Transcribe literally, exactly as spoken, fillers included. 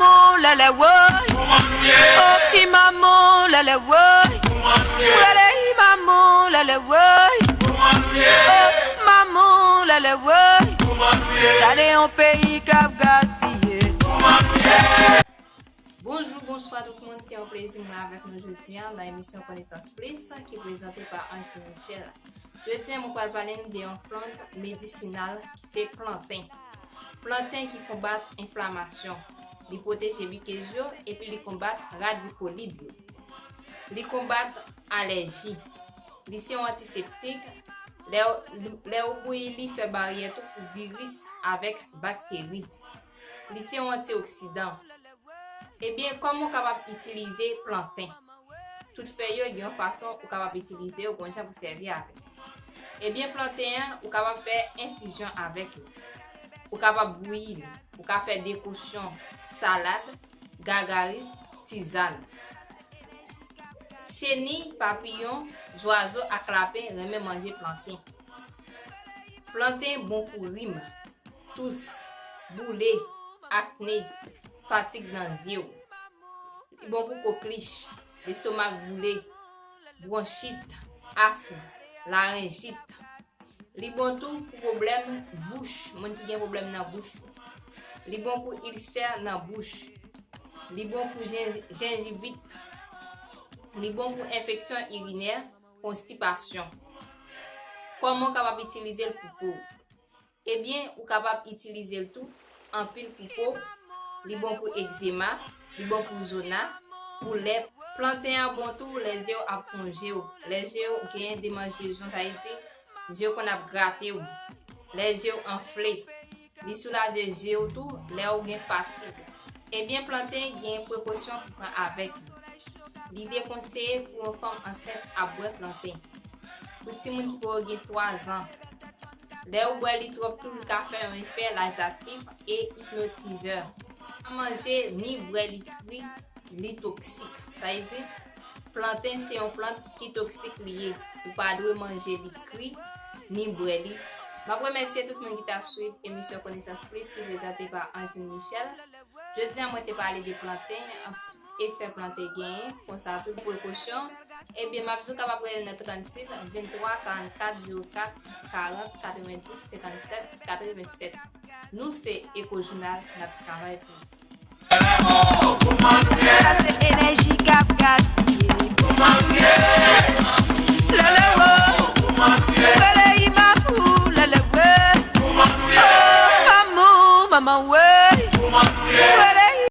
Maman lèlè woy. Oh, i maman lèlè woy. Rele i maman lèlè woy. Oh, maman lèlè woy. Gade yon peyi k ap gaspiye. Bonjou, bonswa tout moun, se yon plezi mwen avèk nou jodi a nan emisyon Konesans Plis ki prezante pa Angeline Michel. Jodi a, mwen pral pale nou de yon plant medisinal ki se planten. Planten ki konbat enflamasyon, li pwoteje mikez yo epi li konbat radikolib yo. Li konbat alèji. Li se yon antiseptik. Lè, lè ou bouyi li, fè baryè tou pou viris avèk bakteri. Li se yon antioksidan. Ebyen, kòman w kapab itilize planten? Tout fèy yo gen yon fason ou kapab itilize yo, gon jan pou sèvi avèk. Ebyen, planten an, ou kapab fè enfizyon avèk li. Ou kapab bouyi li. Ou ka fè dekosyon, salad, gagaris, tizàn. Cheni, papiyon, zwazo ak lapen renmen manje planten. Planten bon pou rim, tous, boule, akne, fatig nan zye w. Li bon pou koklich, lestomak boule, bwonchit, asm, larenjit. Li bon tou pou pwoblèm bouch, moun ki gen pwoblèm nan bouch yo. Li bon pou ilsè nan bouch. Li bon pou jen-, jenjivit. Li bon pou enfeksyon irinè, konstipasyon. Kòman w kapab itilize l pou po w? Ebyen, ou kapab itilize l tou anpil pou po. Li bon pou egzema, li bon pou zona, pou lèp. Planten an bon tou lè zye w ap wonje w, lè zye w gen demanjezon, sa vle di zye w konn ap grate w, lè zye w anfle. Li soulaje zye w tou lè w gen fatig. Ebyen, planten gen prekosyon pou pran avèk li. Li dekonseye pou yon fanm ansent ap bwè planten. Pou timoun ki poko gen twa zan, lè ou bwè li twòp tou, li ka fè yon efè lazatif e ipnotizè. Pa manje ni bwè li kri, li toksik. Sa vle di, planten se yon plant ki toksik li ye. Ou pa dwe manje li kri, ni bwè li. M ap remèsye tout moun ki t ap swiv emisyon Konesans Plis ki prezante pa Angeline Michel. Jodi a, mwen te pale de planten, efè planten genyen, konsa tou prekosyon. Ebyen, m ap di w kapab rele nan trannsis, venntwa, karannkat, zewo kat, karant, katrevendis, senkannsèt, katrevensèt. Nou se Echo Jounal, n ap travay pou ou. Sa se enèji k ap gaspiye. Lele wo, rele imam ou, lele we. Oh, maman, maman we.